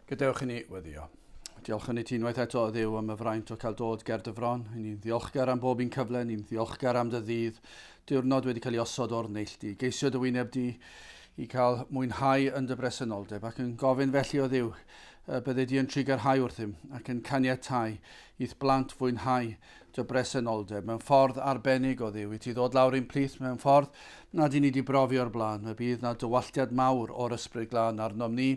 Gadewch i ni weddio. Diolch yn i ti unwaith eto, o Dduw, am y fraint o cael dod ger dy fron. I ni'n ddiolchgar am bob un cyfle, ni'n ddiolchgar am dy ddydd, diwrnod wedi cael ei osod o'r neilltu. Geisio dy wyneb di i cael mwynhau yn dy bresenoldeb ac yn gofyn felly o Dduw, bydde di yn trugarhau wrthym ac yn caniatau i'th blant fwynhau dy bresenoldeb mewn ffordd arbennig o Dduw, i ti ddod lawr i'n plith mewn ffordd nad i ni di brofi o'r blaen. Y bydd na dywalltiad mawr o'r Ysbryd Glân arnom ni,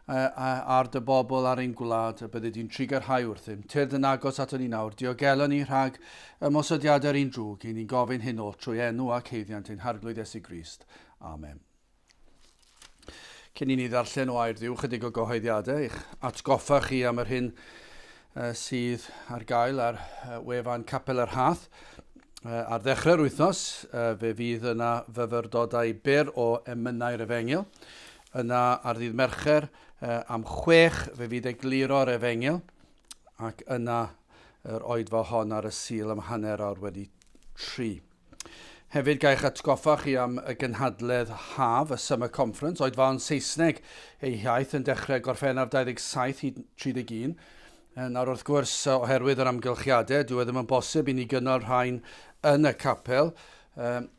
ar dy bobl ar ein gwlad, y byddi di'n trugarhau wrthym. Tyrd yn agos aton ni nawr, diogelo ni rhag ymosodiadau'r un drwg, i ni'n gofyn hyn oll trwy enw ac haeddiant ein Harglwydd Iesu Grist. Amen. Cyn i ni ddarllen o air Dduw chydig o gyhoeddiadau, i'ch atgoffa chi am yr hyn sydd ar gael ar wefan Capel yr Hath. Ar ddechrau'r wythnos, fe fydd yna fyfyrdodau byr o emynau'r Efengyl. Yna ar ddydd Mercher am chwech fe fydd egluro'r Efengyl ac yna yr oedfa hon ar y Sul am hanner awr wedi tri. Hefyd gael eich atgoffa chi am y gynhadledd haf, y Summer Conference, oedfaon Saesneg ei hiaith yn dechrau Gorffennaf 27 hyd 31. Nawr wrth gwrs, oherwydd yr amgylchiadau, dyw e ddim yn bosib i ni gynnal rhain yn y capel,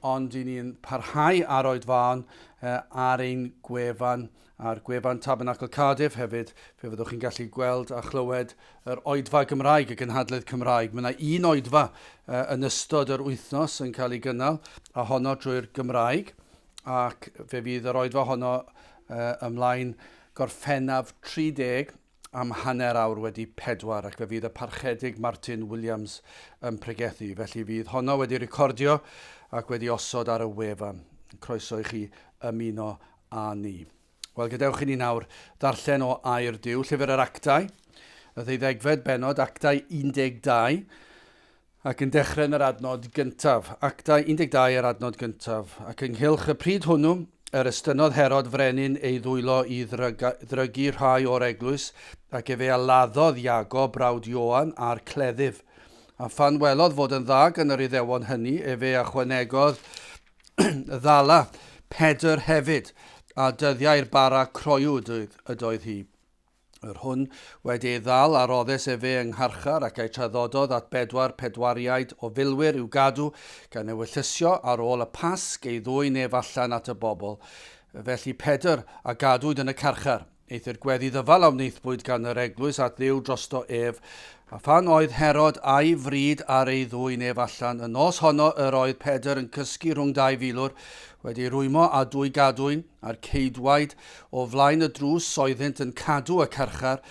ond i ni'n parhau ar oedfaon ar ein gwefan, ar gwefan Tabernacl Cardiff hefyd, fe fyddwch chi'n gallu gweld a chlywed yr oedfa Gymraeg, y gynhadledd Cymraeg. Mae yna un oedfa yn ystod yr wythnos yn cael ei gynnal, a honno drwy'r Gymraeg, ac fe fydd yr oedfa honno ymlaen Gorffennaf 30, am hanner awr wedi pedwar ac fe fydd y Parchedig Martin Williams yn pregethu. Felly fydd honno wedi recordio ac wedi osod ar y wefan. Croeso i chi ymuno â ni. Wel, gadewch i ni nawr ddarllen o Air Duw, Llyfr yr Actau, y ddeuddegfed bennod, Actau 12, Ac yn dechrau yn yr adnod gyntaf, Actau 12 yr adnod gyntaf, ac ynghylch y pryd hwnnw, yr estynnodd Herod frenin ei ddwylo i ddrygu rhai o'r eglwys, ac efe a laddodd Iago, brawd Ioan, a'r cleddyf. A phan welodd fod yn dda gan yr Iddewon hynny, efe a chwanegodd ddala Pedr hefyd, a dyddiau'r bara croyw ydoedd hi. Yr hwn wedi ei ddal a roddes efe yng ngharchar, ac a'i traddododd at bedwar pedwariaid o filwyr i'w gadw, gan ewyllysio ar ôl y Pasg ei ddwyn ef allan at y bobl. Felly Pedr a gadwyd yn y carchar. Eithr gweddi ddyfal a wnaethpwyd gan yr eglwys at Dduw drosto ef. A phan oedd Herod a'i fryd ar ei ddwyn ef allan, y nos honno yr oedd Pedr yn cysgu rhwng dau filwr, wedi ei rwymo â dwy gadwyn, a'r ceidwaid o flaen y drws oeddynt yn cadw y carchar,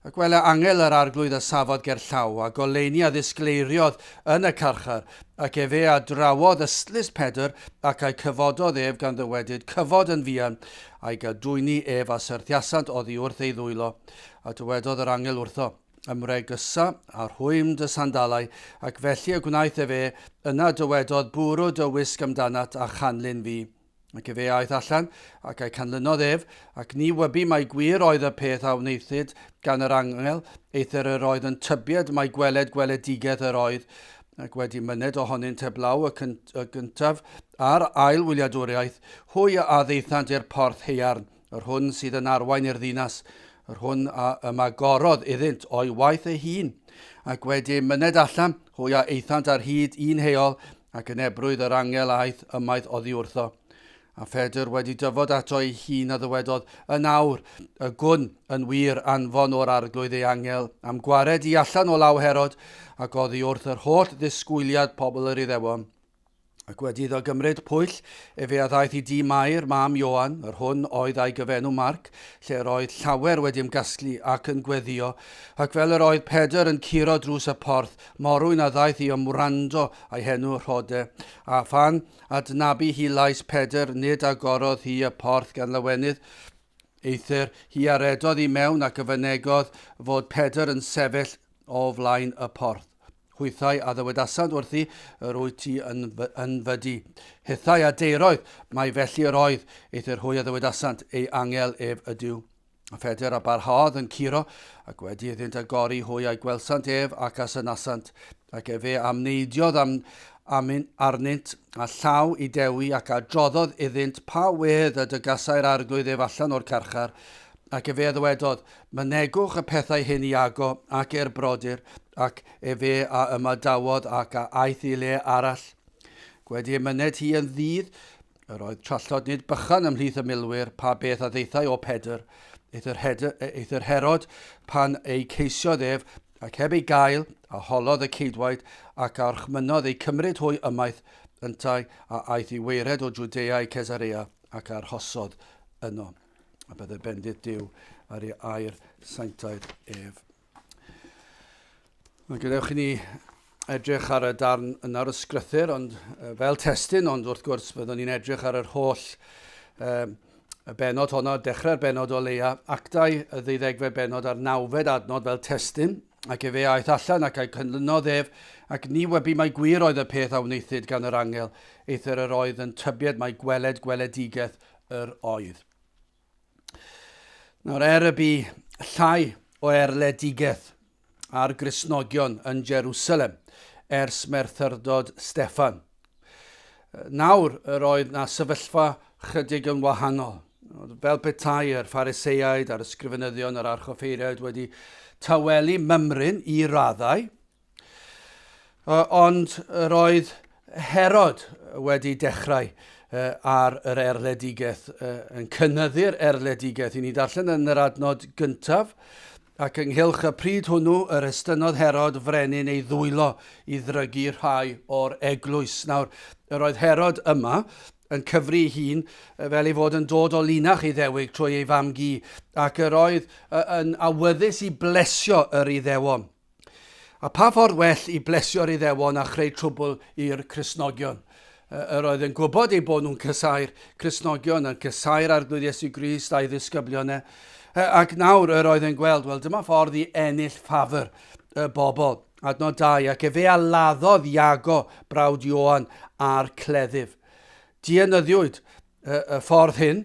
ac wele angel yr Arglwydd a safodd ger llaw, a goleuni a ddisgleiriodd yn y carchar, ac efe a drawodd ystlys Pedr, ac a'i cyfododd ef gan ddywedyd, Cyfod yn fuan, a'i gadwyni ef a syrthiasant oddi wrth ei ddwylo. A dywedodd yr angel wrtho, Ymwregysa a rhwym dy sandalau, ac felly y gwnaeth efe, yna dywedodd, Bwrw dy wisg amdanat, a chanlyn fi. Ac efe aeth allan, ac a'i canlynodd ef, ac ni wybu mai gwir oedd y peth a wnaethid gan yr angel, eithr yr oedd yn tybied mai gweled gweledigaeth yr oedd, ac wedi myned ohonynt heblaw y, y gyntaf a'r ail wyliadwriaeth, hwy a ddaethant i'r porth haearn, yr hwn sydd yn arwain i'r ddinas, yr hwn a ymagorodd iddynt o'i waith ei hun. Ac wedi myned allan, hwy a aethant ar hyd un heol, Ac yn ebrwydd yr angel aeth ymaith oddi wrtho. A Phedr wedi dyfod ato ei hun a ddywedodd, Yn awr, y gwn yn wir anfon o'r arglwydd ei angel, am gwared i allan o law Herod, ac oddi wrth yr holl ddisgwyliad pobl yr Iddewon. Ac wedi iddo gymryd pwyll, efe a ddaeth i dŷ Mair, mam Ioan, yr hwn oedd a'i gyfenw Marc, lle yr oedd llawer wedi ymgasglu ac yn gweddïo. Ac fel yr oedd Pedr yn curo drws y porth, Morwyn a ddaeth i ymwrando a'i henw Rhode, a phan adnabu hi lais Pedr, nid agorodd hi y porth gan lawenydd, eithr hi a redodd i mewn ac y fynegodd fod Pedr yn sefyll o flaen y porth. Hwythau a ddywedasant wrthi, Yr wyt ti yn, yn fydi. Hithau a deiroedd, mai felly yr oedd, eithr hwy a ddywedasant, Ei angel ef ydyw. A Phedr a barhaodd yn curo, ac wedi iddynt agori hwy a'i gwelsant ef ac a synasant, ac efe a amneidiodd am, am arnynt, a llaw i dewi, ac a droddodd iddynt pa wedd y dygasai'r arglwydd ef allan o'r carchar. Ac efe a ddywedodd, Mynegwch y pethau hyn i Iago ac i'r brodyr, ac efe a ymadawodd ac a aeth i le arall. Gwedi ei myned hi yn ddydd, yr oedd trallod nid bychan ymhlith y milwyr, pa beth a ddaethai o Pedr. Eithr, eithr Herod, pan ei ceisiodd ef, ac heb ei gael, a holodd y ceidwaid, ac a orchmynnodd eu cymryd hwy ymaith, yntau a aeth i waered o Jwdea i Cesarea, ac a arhosodd yno. A bydde bendith Duw ar ei air sanctaidd ef. Mae gadewch i ni edrych ar y darn yna o'r ysgrythyr, ond fel testun, ond wrth gwrs byddwn ni'n edrych ar yr holl um, y benod honno, dechrau'r benod o leia, actau y ddeuddegfed benod a'r nawfed adnod fel testun, ac efe aeth allan ac a'i cynlynodd ef, ac ni wybu mai gwir oedd y peth a wnaethid gan yr angel, eithr yr oedd yn tybied mai gweled gweledigaeth yr oedd. Nawr, er y bu llai o erledigaeth ar Gristnogion yn Jerusalem ers merthyrdod Steffan, nawr yr oedd na sefyllfa chydig yn wahanol. Fel petai yr Phariseaid a'r ysgrifenyddion a'r archoffeiriaid wedi tawelu mymryn i raddau, Ond yr oedd Herod wedi dechrau ar yr erledigaeth, yn cynyddu'r erledigaeth. I ni darllen yn yr adnod gyntaf, ac ynghylch y pryd hwnnw yr estynnodd Herod frenin ei ddwylo i ddrygu rhai o'r eglwys. Nawr, yr oedd Herod yma yn cyfri ei hun fel ei fod yn dod o linach Iddewig trwy ei fam-gu, ac yr oedd yn awyddus i blesio yr Iddewon. A pa ffordd well i blesio'r Iddewon a chreu trwbl i'r Cristnogion? Yr oedd yn gwybod eu bod nhw'n casáu'r Cristnogion, yn casáu'r Arglwydd Iesu Grist a'i ddisgyblion e. Ac nawr yr oedd yn gweld, wel dyma ffordd i ennill ffafr y bobl. Adnod 2, ac efe a laddodd Iago, brawd Ioan, a'r cleddyf. Dienyddiwyd y ffordd hyn,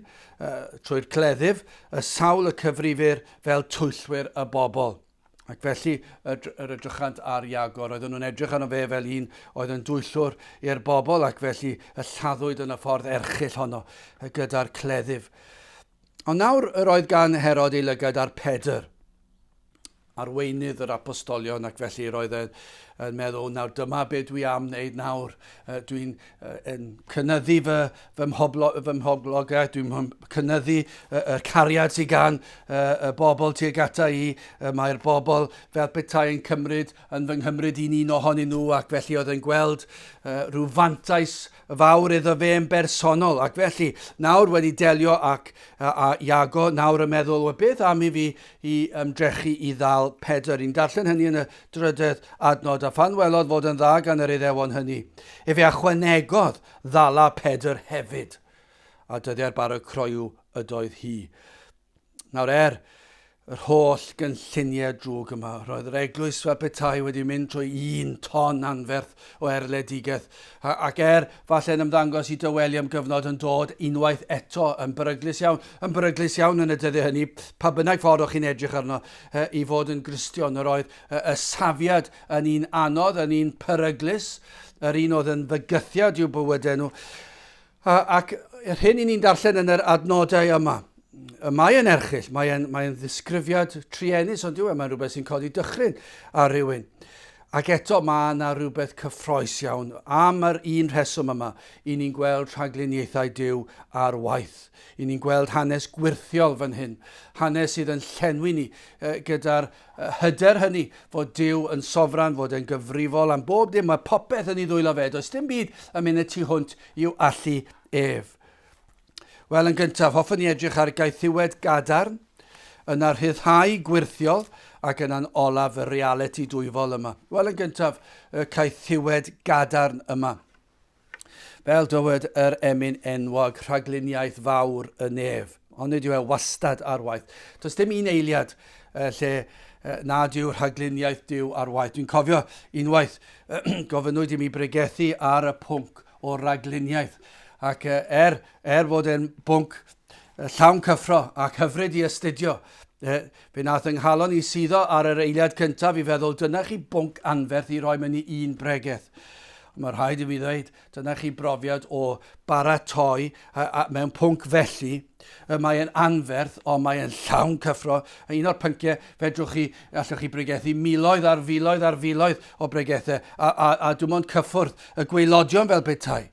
trwy'r cleddyf, y sawl y cyfrifir fel twyllwyr y bobl. Ac felly yr edrychant ar Iago. Roedden nhw'n edrych arno fe fel un oedd yn dwyllwr i'r bobl ac felly y lladdwyd yn y ffordd erchyll honno gyda'r cleddyf. Ond nawr yr oedd gan Herod ei lygad ar Pedr, arweinydd yr apostolion, ac felly roedd e'n yn meddwl, nawr dyma be dwi am wneud nawr. Dwi'n yn cynyddu fy, fy, mhoblo, fy mhoblogaeth, dwi'n cynyddu y, y cariad sydd gan y, y bobl tuag ata i. Mae'r bobl fel petai yn cymryd, yn fy nghymryd i'n un ohonyn nhw, ac felly oedd yn gweld rhyw fantais fawr iddo fe yn bersonol. Ac felly, nawr wedi delio ac a, a Iago, nawr yn meddwl, wel beth am i fi i ymdrechu i ddal Pedr. I'n darllen hynny yn y drydedd adnod, a phan welodd fod yn dda gan yr Iddewon hynny, efe a chwanegodd ddala Pedr hefyd, a dyddiau'r bara croyw ydoedd hi. Nawr er yr holl gynlluniau drwg yma, roedd yr eglwys fel petai wedi mynd trwy un ton anferth o erledigaeth, ac er falle'n ymddangos i dyweli am gyfnod yn dod unwaith eto yn beryglus iawn, yn beryglus iawn yn y dyddiau hynny, pa bynnag ffordd o'ch chi'n edrych arno, i fod yn Gristion. Yr oedd y safiad yn un anodd, yn un peryglus, yr un oedd yn fygythiad i'w bywydau nhw. Ac yr hyn i ni'n darllen yn yr adnodau yma, y mae yn erchyll, mae'n mae ddisgrifiad truenus, ond yw e, mae'n rhywbeth sy'n codi dychryn ar rhywun. Ac eto mae yna rhywbeth cyffroes iawn am yr un rheswm yma i ni'n gweld rhagluniaethau Duw ar waith. I ni'n gweld hanes gwyrthiol fan hyn, hanes sydd yn llenwi ni gyda'r hyder hynny fod Duw yn sofran, fod e'n gyfrifol am bob dim, mae popeth yn ei ddwylo fe, does dim byd yn mynd y tu hwnt i'w allu ef. Wel, yn gyntaf, hoffwn i edrych ar gaethiwed gadarn, yna rhyddhau gwyrthiol, ac yna'n olaf y realiti dwyfol yma. Wel, yn gyntaf, y caethiwed gadarn yma. Fel dywed yr emyn enwog, rhagluniaeth fawr y nef. Ond nid yw e wastad ar waith. Does dim un eiliad lle nad yw rhagluniaeth Duw ar waith. Dwi'n cofio unwaith gofynnwyd i mi bregethu ar y pwnc o ragluniaeth. Ac er, er fod e'n bwnc llawn cyffro ac hyfryd i astudio, fe nath yng nghalon i suddo ar yr eiliad cyntaf i feddwl dyna chi bwnc anferth i roi mewn i un bregeth. Mae rhaid i fi ddweud, dyna chi brofiad o baratoi a, a, mewn pwnc felly. Mae e'n anferth, ond mae e'n llawn cyffro. Un o'r pynciau, fedrwch chi, allwch chi bregethu miloedd ar filoedd ar filoedd o bregethau, a, a, a dim ond cyffwrdd y gwaelodion fel petai.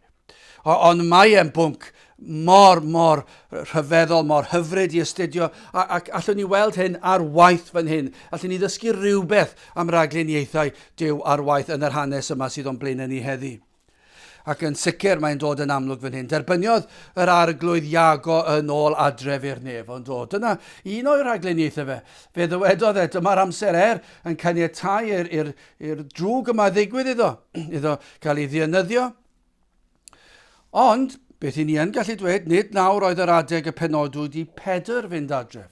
Ond mae e'n bwnc mor, mor rhyfeddol, mor hyfryd i astudio, a, ac allwn ni weld hyn ar waith fan hyn. Allwn ni ddysgu rhywbeth am ragluniaethau Duw ar waith yn yr hanes yma sydd o'n blaenau ni heddi. Ac yn sicr mae'n dod yn amlwg fan hyn. Derbyniodd yr arglwydd Iago yn ôl adref i'r nef, ond o, dyna un o'i rhagluniaethau fe. Fe ddywedodd e, dyma'r amser er yn caniatau i'r drwg yma ddigwydd iddo, iddo gael ei ddienyddio. Ond, beth i ni yn gallu dweud, nid nawr oedd yr adeg y penodwyd i Pedr fynd adref.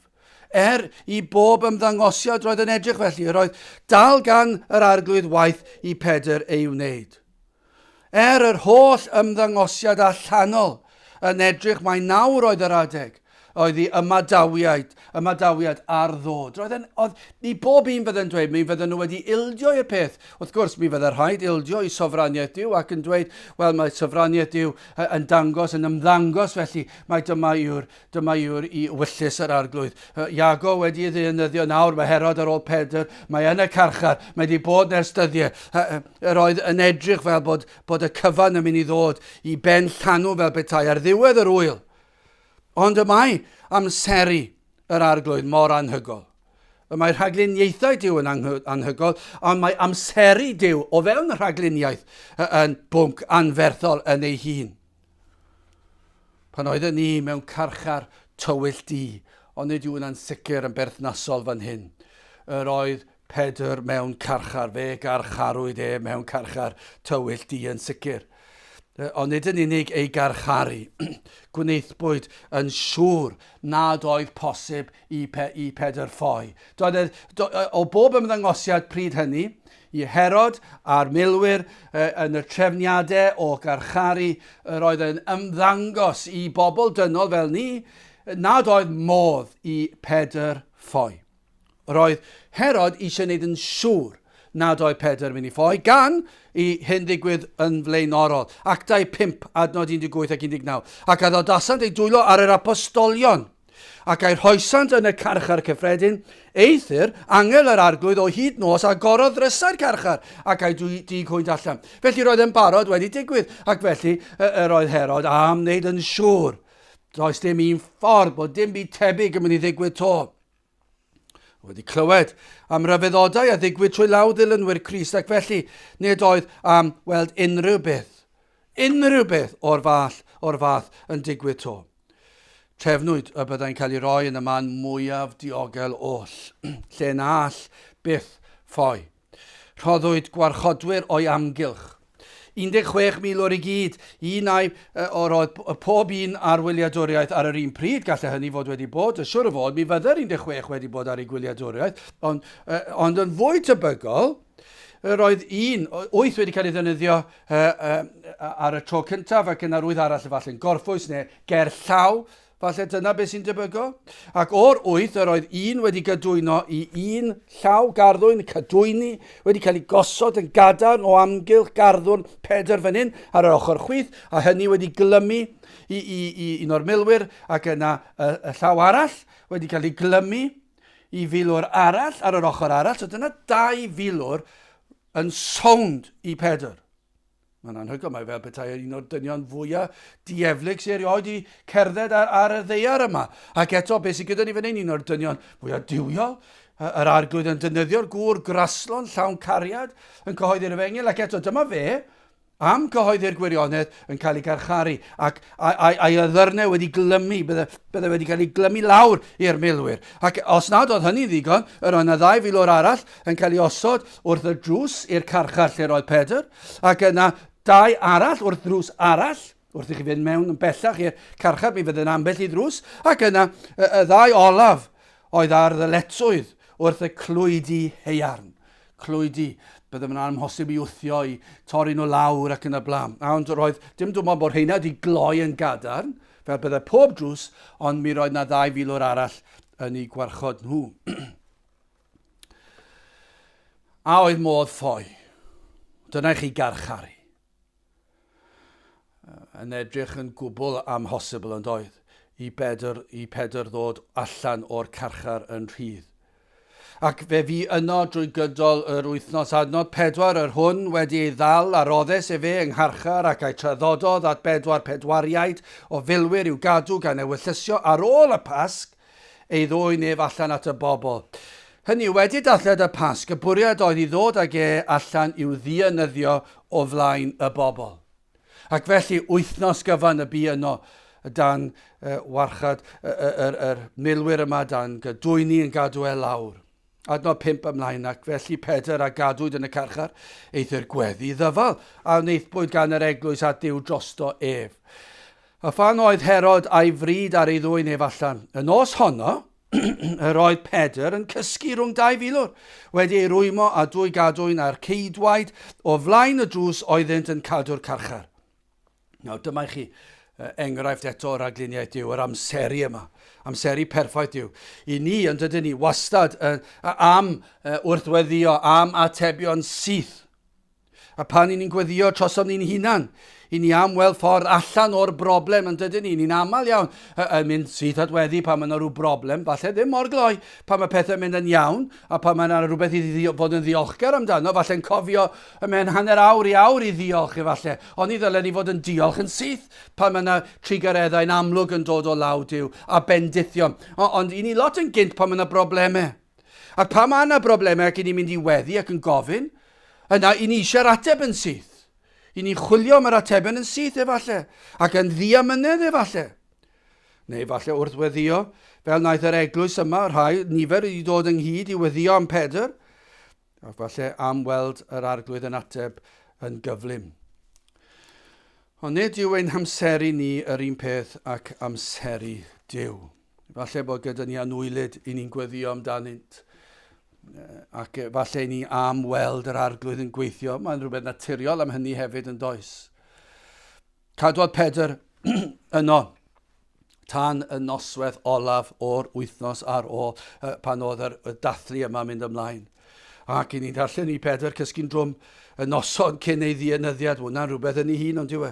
Er i bob ymddangosiad roedd yn edrych felly, yr oedd dal gan yr arglwydd waith i Pedr ei wneud. Er yr holl ymddangosiad allanol yn edrych mai nawr oedd yr adeg, oedd i ymadawiaid, ymadawiad ar ddod. Roedd yn, oedd, i bob un fydde'n dweud, mi fydden nhw wedi ildio i'r peth. Wrth gwrs, mi fydde rhaid ildio i sofraniaeth Duw ac yn dweud, wel, mae sofraniaeth Duw yn dangos, yn ymddangos felly, mae dyma yw'r, dyma yw'r i wyllys yr arglwydd. Iago wedi ei ddeunyddio nawr, mae Herod ar ôl Pedr, mae yn y carchar, mae wedi bod ers dyddiau. Yr oedd yn edrych fel bod, bod y cyfan yn mynd i ddod i ben llanw fel petai ar ddiwedd yr wyl. Ond y mae amseru yr arglwydd mor anhygol. Y mae rhagluniaethau Duw yn anhygol, ond mae amseru Duw o fewn y rhagluniaeth yn bwnc anferthol yn ei hun. Pan oedden ni mewn carchar tywyll du, ond nid yw hwnna'n sicr yn berthnasol fan hyn. Yr oedd Pedr mewn carchar, fe garcharwyd e mewn carchar tywyll du yn sicr. Ond nid yn unig ei garcharu, gwnaethpwyd yn siŵr nad oedd posib i, Pe, i Pedr ffoi. Doedd e, do, o bob ymddangosiad pryd hynny, i Herod a'r milwyr yn y trefniadau o garcharu, yr oedd yn ymddangos i bobl dynol fel ni, nad oedd modd i Pedr ffoi. Roedd Herod eisiau gwneud yn siŵr nad oedd Pedr yn mynd i ffoi, gan i hyn ddigwydd yn flaenorol. Actau 5, adnod 18 ac 19. Ac a ddodasant eu dwylo ar yr apostolion, ac a'i rhoesant yn y carchar cyffredin, eithr angel yr arglwydd o hyd nos a gorodd ddrysau'r carchar, ac a'i dug hwynt allan. Felly roedd yn barod wedi digwydd, ac felly yr oedd Herod am wneud yn siŵr. Does dim un ffordd bod dim byd tebyg yn mynd i ddigwydd to. Wedi clywed am ryfeddodau a ddigwydd trwy law ddilynwyr Crist ac felly nid oedd am weld unrhyw beth, unrhyw beth o'r fath, o'r fath yn digwydd to. Trefnwyd y byddai'n cael ei roi yn y man mwyaf diogel oll, lle na all byth ffoi. Rhoddwyd gwarchodwyr o'i amgylch. 16 milwr i gyd, un ai o'r oedd pob un ar wyliadwriaeth ar yr un pryd, gallai hynny fod wedi bod, yn siwr o fod, mi fydde'r 16 wedi bod ar ei gwyliadwriaeth, ond, ond yn fwy tebygol, yr oedd un, wyth wedi cael ei ddefnyddio ar y tro cyntaf ac yna'r wyth arall efallai'n gorffwys neu ger llaw Falle dyna beth sy'n debygol. Ac o'r wyth, yr oedd un wedi gydwyno i un llaw garddwyn, cadwyni, wedi cael ei gosod yn gadarn o amgylch garddwrn Pedr fan hyn ar yr ochr chwith, a hynny wedi glymu i, i, i un o'r milwyr, ac yna y, y llaw arall wedi cael ei glymu i filwr arall ar yr ochr arall. So dyna dau filwr yn sownd i Pedr. Mae'n anhygoel, mae fel petai un o'r dynion fwyaf dieflig sy'n erioed i cerdded ar, ar y ddeiar yma. Ac eto, beth sydd gyda ni fan hyn, un o'r dynion fwyaf duwiol, yr arglwydd yn defnyddio'r gŵr graslon llawn cariad yn cyhoeddi'r efengyl, ac eto dyma fe, am cyhoeddi'r gwirionedd yn cael ei garcharu ac a'i addyrnau wedi glymu, bydde, bydde wedi cael ei glymu lawr i'r milwyr. Ac os nad oedd hynny'n ddigon, yr oedd yna ddau filwr arall yn cael ei osod wrth y drws i'r carchar lle roedd Pedr, ac yna dau arall wrth ddrws arall, wrth i chi fynd mewn yn bellach i'r carchar, mi fydd yn ambell i ddrws, ac yna y, y ddau olaf oedd ar ddyletswydd wrth y clwydi haearn. Clwydi, bydde yn amhosib i wthio, i torri nhw lawr ac yn y blaen. Ond roedd dim dwi'n bod rheina wedi gloi yn gadarn, fel bydde pob drws, ond mi roedd na ddau filwr arall yn eu gwarchod nhw. A oedd modd ffoi? Dyna i chi garcharu. Yn edrych yn gwbl amhosibl yn doedd i Bedr, i Pedr ddod allan o'r carchar yn rhydd. Ac fe fu yno drwy gydol yr wythnos adnod 4, yr hwn wedi ei ddal a roddes efe yng ngharchar ac a'i traddododd at bedwar pedwariaid o filwyr i'w gadw gan ewyllysio ar ôl y Pasg ei ddwyn ef allan at y bobl. Hynny yw, wedi dathliad y Pasg, y bwriad oedd i ddod ag e allan i'w ddienyddio o flaen y bobl. Ac felly, wythnos gyfan y bu yno dan warchad yr, yr milwyr yma, dan gydwyni yn gadw e lawr. Adnod 5 ymlaen, ac felly Pedr a gadwyd yn y carchar, eithr gweddi ddyfal a wnaethpwyd gan yr eglwys at Dduw drosto ef. A phan oedd Herod a'i fryd ar ei ddwyn ef allan, y nos honno, Yr oedd Pedr yn cysgu rhwng dau filwr, wedi ei rwymo â dwy gadwyn a'r ceidwaid o flaen y drws oeddynt yn cadw'r carchar. Nawr dyma i chi enghraifft eto o ragluniaeth Duw, yr amseru yma. Amseru perffaith Duw. I ni, yn dydyn ni, wastad am wrthweddio, am atebion syth. A pan i ni'n gweddio trosom ni'n hunan, i ni am weld ffordd allan o'r broblem, yn dydyn ni? Ni'n aml iawn yn mynd syth at weddi pan mae yna rhyw broblem, falle ddim mor gloi, pan mae pethau'n mynd yn iawn, a pan mae yna rhywbeth i fod yn ddiolchgar amdano, falle'n cofio ymhen hanner awr i awr i ddiolch efallai, ond ni ddylen ni fod yn diolch yn syth pan mae yna trugareddau'n amlwg yn dod o law Duw a bendithion. Ond i ni lot yn gynt pan mae yna broblemau. Ac pan mae yna broblemau ac i ni'n mynd i weddi ac yn gofyn, yna i ni eisiau'r ateb yn syth. I ni'n chwilio am yr atebion yn syth efallai, ac yn ddiamynedd efallai. Neu falle wrth weddio, fel wnaeth yr eglwys yma, rhai, nifer wedi dod ynghyd i weddio am Pedr, ac falle am weld yr arglwydd yn ateb yn gyflym. Ond nid yw ein hamseru ni yr un peth ac amseru Duw. Falle bod gyda ni anwylyd i ni'n gweddio amdanynt. Ac falle i ni am weld yr arglwydd yn gweithio. Mae'n rhywbeth naturiol am hynny hefyd yn does. Cadwodd Pedr yno tan y noswaith olaf o'r wythnos ar ôl pan oedd yr dathlu yma mynd ymlaen. Ac i ni'n darllen i Pedr cysgu'n drwm y noson cyn ei ddienyddiad. Hwna'n rhywbeth yn ei hun, ond yw e.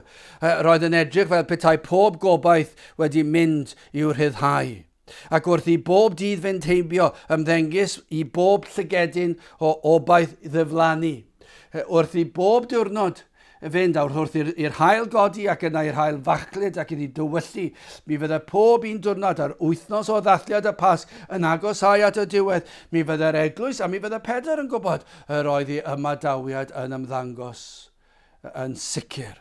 Roedd yn edrych fel petai pob gobaith wedi mynd i'w rhyddhau. Ac wrth i bob dydd fynd heibio, ymddengys i bob llygedyn o obaith ddiflannu. Wrth i bob diwrnod fynd awr wrth i'r haul godi ac yna i'r haul fachlud ac iddi dywyllu. Mi fydde pob un diwrnod a'r wythnos o ddathliad y Pasg yn agosáu at y diwedd. Mi fydde'r eglwys a mi fydde Pedr yn gwybod yr oedd ei ymadawiad yn ymddangos yn sicr.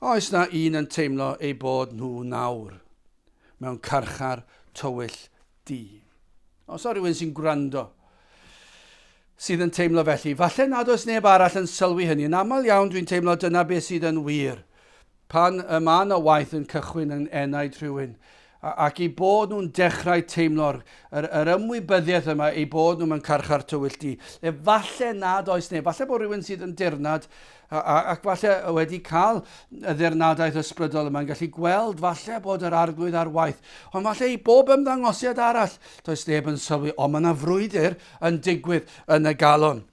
Oes na un yn teimlo eu bod nhw nawr mewn carchar tywyll du? Os o rhywun sy'n gwrando sydd yn teimlo felly, falle nad oes neb arall yn sylwi hynny. Yn aml iawn dwi'n teimlo dyna beth sydd yn wir. Pan y mae yna waith yn cychwyn yn enaid rhywun, ac eu bod nhw'n dechrau teimlo'r yr, yr ymwybyddiaeth yma eu bod nhw mewn carchar tywyll du. Efallai nad oes neb, falle bod rhywun sydd yn dirnad ac falle wedi cael y ddirnadaeth ysbrydol yma yn gallu gweld falle bod yr arglwydd ar waith. Ond falle i bob ymddangosiad arall, does neb yn sylwi, ond mae yna frwydr yn digwydd yn y galon.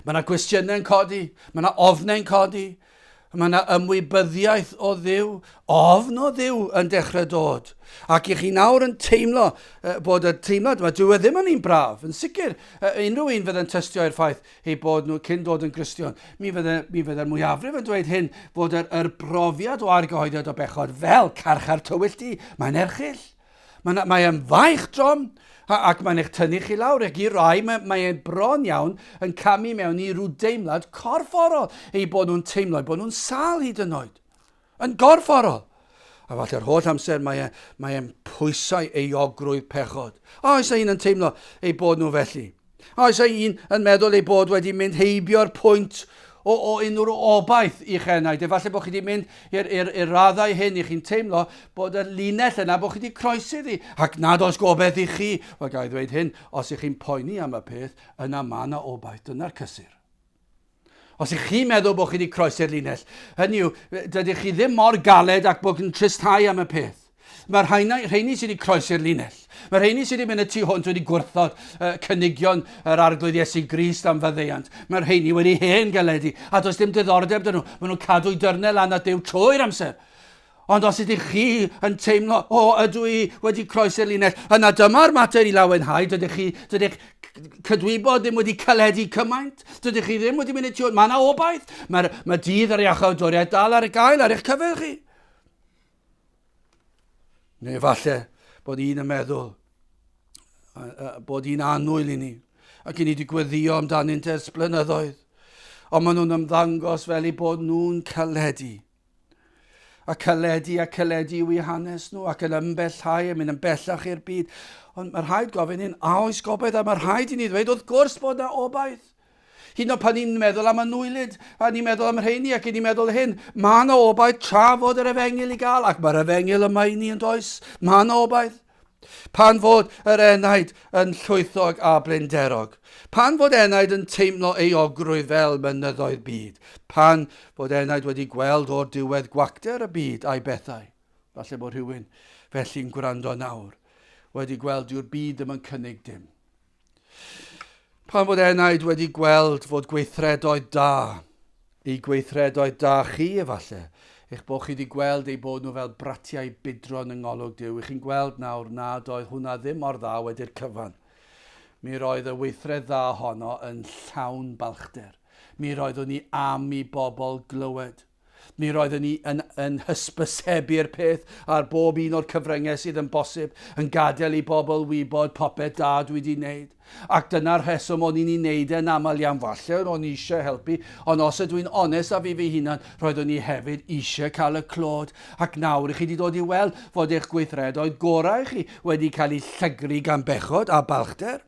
Mae yna gwestiynau'n codi, mae yna ofnau'n codi, mae yna ymwybyddiaeth o Dduw, ofn o Dduw yn dechrau dod. Ac i chi nawr yn teimlo bod y teimlad yma, dyw e ddim yn un braf, yn sicr, unrhyw un fydd yn tystio i'r ffaith eu bod nhw cyn dod yn Gristion, mi fydde, mi fydde'r mwyafrif yn dweud hyn, fod yr, yr brofiad o argyhoeddiad o bechod fel carchar tywyll du, mae'n erchyll. Mae'n, mae e'n faich drom, ac mae'n eich tynnu chi lawr, ac i rai mae, mae e'n bron iawn yn camu mewn i rhyw deimlad corfforol, eu bod nhw'n teimlo, eu bod nhw'n sâl hyd yn oed. Yn gorfforol. A falle'r holl amser mae, e, mae e'n pwysau euogrwydd pechod. A oes un yn teimlo eu bod nhw felly? A oes un yn meddwl eu bod wedi mynd heibio'r pwynt o, o unrhyw obaith i'ch enaid? Efallai bod chi wedi mynd i'r raddau hyn i chi'n teimlo bod y linell yna, bod chi wedi croesi ddi, ac nad oes gobaith i chi. Wel, ga i ddweud hyn, os ych chi'n poeni am y peth, yna mae yna obaith, dyna'r cysur. Os ych chi'n meddwl bod chi wedi croesi'r linell, hynny yw, dydych chi ddim mor galed ac bod yn tristhau am y peth. Mae'r rhaina, rheini sydd wedi croesi'r linell. Mae'r rheini sydd wedi mynd y tu hwnt wedi gwrthod uh, cynigion yr Arglwydd Iesu Grist am faddeuant. Mae'r rheini wedi hen galedu a does dim diddordeb dyn nhw. Maen nhw'n cadw i dyrnau lan at Dduw trwy'r amser. Ond os ydych chi yn teimlo, o, ydw i wedi croesi'r linell, yna dyma'r mater i lawenhau, dydych chi, dydych cydwybod ddim wedi caledu cymaint, dydych chi ddim wedi mynd i tu hwnt. Mae yna obaith, mae'r mae dydd yr iachawdwriaeth dal ar y gael ar eich cyfer chi. Neu falle bod un yn meddwl bod un annwyl i ni, ac i ni wedi gweddio amdanynt ers blynyddoedd, ond maen nhw'n ymddangos fel eu bod nhw'n caledu. A caledu a caledu yw eu hanes nhw ac yn ymbellhau yn mynd yn bellach i'r byd. Ond mae rhaid gofyn hyn, a oes gobaith? A mae rhaid i ni ddweud wrth gwrs bod yna obaith. Hyd yn oed pan ni'n meddwl am anwylyd, a ni'n meddwl am rheini ac ni'n meddwl hyn, mae yna obaith tra fod yr efengyl i gael, ac mae'r efengyl yma i ni yn does. Mae yna obaith. Pan fod yr enaid yn llwythog a blinderog, pan fod enaid yn teimlo euogrwydd fel mynyddoedd byd, pan fod enaid wedi gweld o'r diwedd gwacter y byd a'i bethau, falle bod rhywun felly'n gwrando nawr, wedi gweld dyw'r byd ddim yn cynnig dim. Pan fod enaid wedi gweld fod gweithredoedd da, eu gweithredoedd da chi efalle, eich bod chi wedi gweld eu bod nhw fel bratiau budron yng ngolwg Duw, i chi'n gweld nawr nad oedd hwnna ddim mor dda wedi'r cyfan. Mi roedd y weithred dda honno yn llawn balchder. Mi roeddwn i am i bobl glywed. Mi roeddwn ni yn, yn hysbysebu'r peth ar bob un o'r cyfryngau sydd yn bosib, yn gadael i bobl wybod popeth da dwi wedi wneud. Ac dyna'r rheswm o'n i'n ei wneud e'n aml iawn. Falle o'n i eisiau helpu, ond os ydw i'n onest â fi fy hunan, roeddwn i hefyd eisiau cael y clod. Ac nawr i chi wedi dod i weld fod eich gweithredoedd gorau chi wedi cael eu llygru gan bechod a balchder.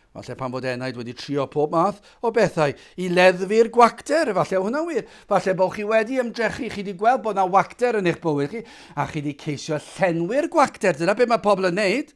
Falle pan fod enaid wedi trio pob math o bethau i leddfu'r gwacter, efallai hwnna'n wir. Falle bod chi wedi ymdrechu, chi wedi gweld bod yna wacter yn eich bywyd chi, a chi wedi ceisio llenwi'r gwacter. Dyna beth mae pobl yn neud.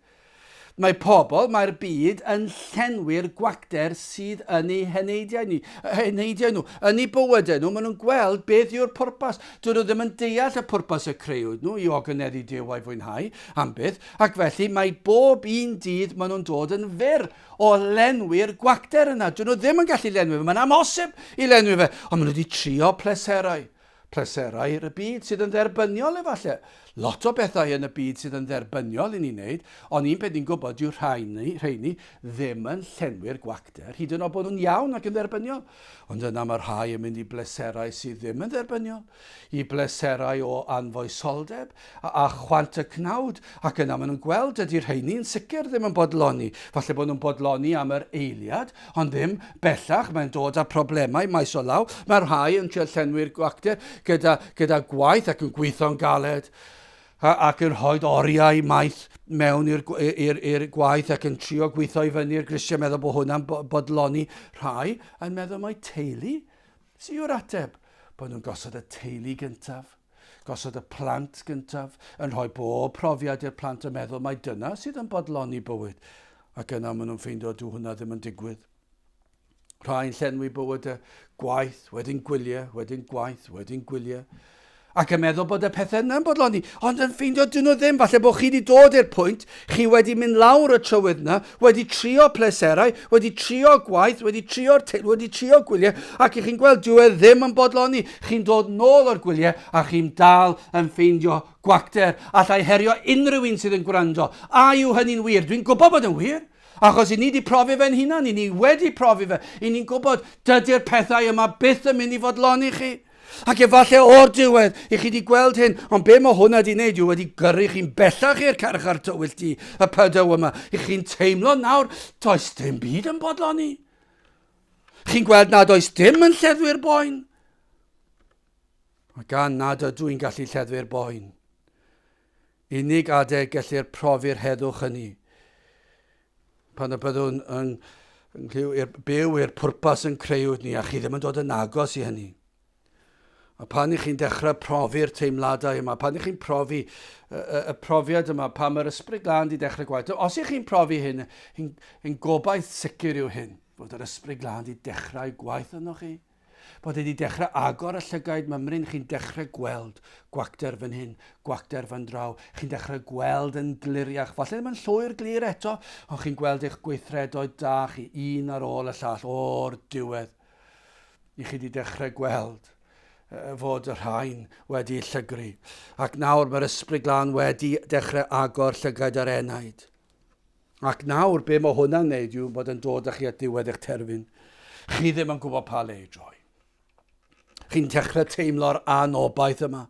Mae pobl, mae'r byd yn llenwi'r gwacter sydd yn eu heneidiau, ni, heneidiau nhw, yn eu bywydau nhw. Maen nhw'n gweld beth yw'r pwrpas. Dyn nhw ddim yn deall y pwrpas y creuwyd nhw i ogoneddu Duw a'i fwynhau am byth. Ac felly mae bob un dydd maen nhw'n dod yn fyr o lenwi'r gwacter yna. Dyn nhw ddim yn gallu lenwi fe. Mae'n amhosib i lenwi fe. Ond maen nhw wedi trio pleserau. Pleserau i'r byd sydd yn dderbyniol efallai. Lot o bethau yn y byd sydd yn dderbyniol i ni wneud, ond un peth ni'n gwybod yw rhaini, rheini ddim yn llenwi'r gwacter, hyd yn oed bod nhw'n iawn ac yn dderbyniol. Ond yna mae rhai yn mynd i bleserau sydd ddim yn dderbyniol. i bleserau o anfoesoldeb a chwant y cnawd, ac yna maen nhw'n gweld dydy rheini'n sicr ddim yn bodloni. Falle bod nhw'n bodloni am yr eiliad, ond ddim bellach, mae'n dod â problemau maes o law. Mae rhai yn trio llenwi'r gwacter gyda, gyda gwaith ac yn gweithio'n galed ac yn rhoi oriau maith mewn i'r gwaith ac yn trio gweithio i fyny'r grisiau, meddwl bod hwnna'n bodloni. Rhai yn meddwl mai teulu Sy yw'r ateb? Bod nhw'n gosod y teulu gyntaf, gosod y plant gyntaf, yn rhoi bob profiad i'r plant yn meddwl mai dyna sydd yn bodloni bywyd. Ac yna maen nhw'n ffeindio dyw hwnna ddim yn digwydd. Rhai'n llenwi bywydau, gwaith, wedyn gwyliau, wedyn gwaith, wedyn gwyliau. Ac yn meddwl bod y pethau yna'n bodloni, ond yn ffeindio dyn nhw ddim. Falle bod chi wedi dod i'r pwynt, chi wedi mynd lawr y trywydd yna, wedi trio pleserau, wedi trio gwaith, wedi trio'r teulu, wedi trio gwyliau, ac i chi'n gweld dyw e ddim yn bodloni. Chi'n dod nôl o'r gwyliau a chi'n dal yn ffeindio gwacter. Allai herio unrhyw un sydd yn gwrando. A yw hynny'n wir? Dwi'n gwybod bod yn wir. Achos i ni wedi profi fe'n hunan, i ni wedi profi fe, i ni'n gwybod dydy'r pethau yma byth yn mynd i fodloni chi. Ac efallai o'r diwedd, i chi wedi gweld hyn, ond be mae hwnna wedi wneud yw wedi gyrru chi'n bellach i'r carchar tywyll du, y pydew yma. I chi'n teimlo nawr, does dim byd yn bodloni. Chi'n gweld nad oes dim yn lleddfu'r boen. A gan nad ydw i'n gallu lleddfu'r boen, unig adeg gellir profi'r heddwch hynny, pan y byddwn yn, yn i'r byw i'r pwrpas yn creuwyd ni, a chi ddim yn dod yn agos i hynny. A pan i chi'n dechrau profi'r teimladau yma, pan i chi'n profi y, y, y profiad yma, pan mae'r Ysbryd Glân wedi dechrau gwaith, os i chi'n profi hyn, ein, ein gobaith sicr yw hyn, fod yr Ysbryd Glân wedi dechrau gwaith yno chi. Bod e wedi dechrau agor y llygaid mymryn, chi'n dechrau gweld gwacter fan hyn, gwacter fan draw. Chi'n dechrau gweld yn gliriach, falle ddim yn llwyr glir eto, ond chi'n gweld eich gweithredoedd da chi un ar ôl y llall o'r diwedd. I chi wedi dechrau gweld fod y rhain wedi llygru. Ac nawr mae'r Ysbryd Glân wedi dechrau agor llygaid yr enaid. Ac nawr, be mae hwnna'n neud yw bod yn dod â chi at ddiwedd eich terfyn. Chi ddim yn gwybod pa le i droi. Chi'n dechrau teimlo'r anobaith yma.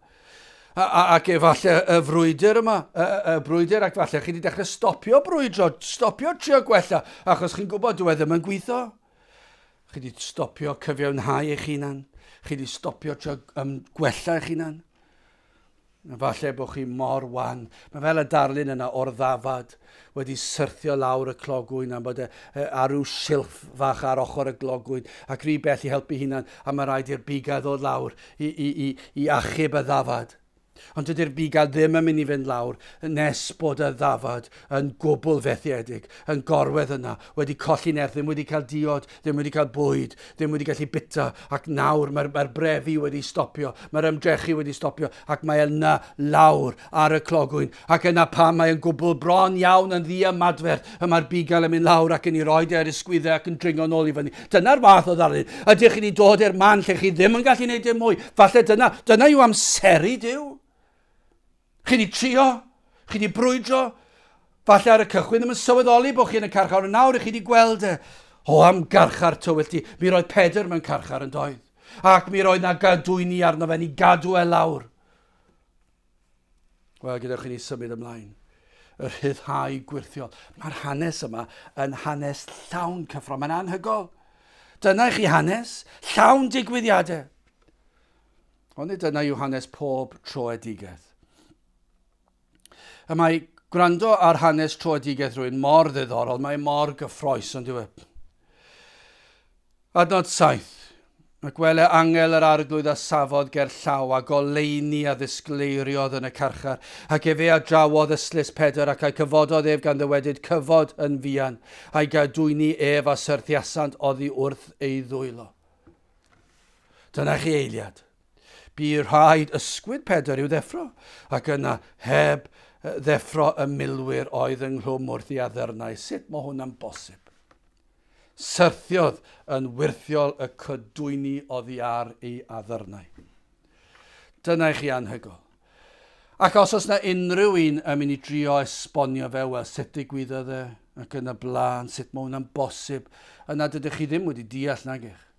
A, a, ac efallai y frwydr yma, y, y, y brwydr, ac falle chi wedi dechrau stopio brwydro, stopio trio gwella, achos chi'n gwybod dyw e ddim yn gweithio. Chi wedi stopio cyfiawnhau eich hunan. Chi wedi stopio trio um, gwella eich hunan. Falle bod chi mor wan. Mae fel y darlun yna o'r ddafad wedi syrthio lawr y clogwyn am bod e, e ar ryw silff fach ar ochr y glogwyn ac rhy bell i helpu hunan a mae rhaid i'r bugail ddod lawr i, i, i, i achub y ddafad. Ond dydy'r bugail ddim yn mynd i fynd lawr nes bod y ddafad yn gwbl fethiedig, yn gorwedd yna, wedi colli nerth, ddim wedi cael diod, ddim wedi cael bwyd, ddim wedi gallu bita, ac nawr mae'r mae brefu wedi stopio, mae'r ymdrechu wedi stopio, ac mae yna lawr ar y clogwyn, ac yna pan mae yn gwbl bron iawn yn ddiymadferth, y mae'r bugail yn mynd lawr ac yn ei roi e ar ysgwyddau ac yn dringo nôl i fyny. Dyna'r fath o ddarlun. Ydych chi wedi dod i'r man lle chi ddim yn gallu gwneud dim mwy? Falle dyna, dyna yw amseru Duw. Chi wedi trio, chi wedi brwydro, falle ar y cychwyn ddim yn sylweddoli bod chi yn y carchar, ond nawr i chi wedi gweld e. O, am garchar tywyll di. Mi roedd Pedr mewn carchar yn doedd. Ac mi roedd na gadwyni arno fe, ni gadw e lawr. Wel, gadewch i ni symud ymlaen. Y rhyddhau gwyrthiol. Mae'r hanes yma yn hanes llawn cyffro. Mae'n anhygol. Dyna i chi hanes, llawn digwyddiadau. Ond nid dyna yw hanes pob troedigaeth. Y mae gwrando ar hanes troedigaeth rhywun mor ddiddorol, mae mor gyffroes, ond yw e? Adnod 7. Ac wele angel yr Arglwydd a safodd ger llaw, a goleuni a ddisgleiriodd yn y carchar. Ac efe a drawodd ystlys Pedr, ac a'i cyfododd ef gan ddywedyd, Cyfod yn fuan. A'i gadwyni ef a syrthiasant oddi wrth ei ddwylo. Dyna chi eiliad. Bu rhaid ysgwyd Pedr i'w ddeffro, ac yna heb ddeffro y milwyr oedd ynghlwm wrth ei addyrnau. Sut mae hwnna'n bosib? Syrthiodd yn wyrthiol y cydwyni oddi ar ei addyrnau. Dyna i chi anhygoel. Ac os oes na unrhyw un yn mynd i drio esbonio fe, wel, sut ddigwyddodd e, ac yn y blaen, sut mae hwnna'n bosib, yna dydych chi ddim wedi deall nag ych.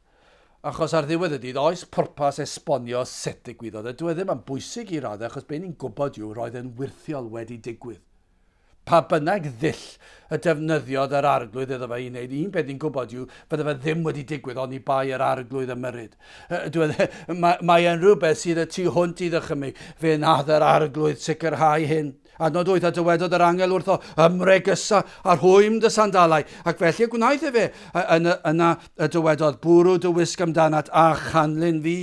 Achos ar ddiwedd y dydd, oes pwrpas esbonio sut ddigwyddodd e. Dyw e ddim yn bwysig i raddau, achos be ni'n gwybod yw roedd e'n wyrthiol wedi digwydd. Pa bynnag ddull y defnyddiodd yr Arglwydd iddo fe i wneud, un peth ni'n gwybod yw fydde fe ddim wedi digwydd oni bai yr Arglwydd ymyrryd. Mae, mae e'n rhywbeth sydd y tu hwnt i ddychymyg. Fe nath yr Arglwydd sicrhau hyn. Adnod 8, a dywedodd yr angel wrtho, ymregysa a rhwym dy sandalau. Ac felly y gwnaeth efe. Yna, yna y dywedodd, bwrw dy wisg amdanat a chanlyn fi.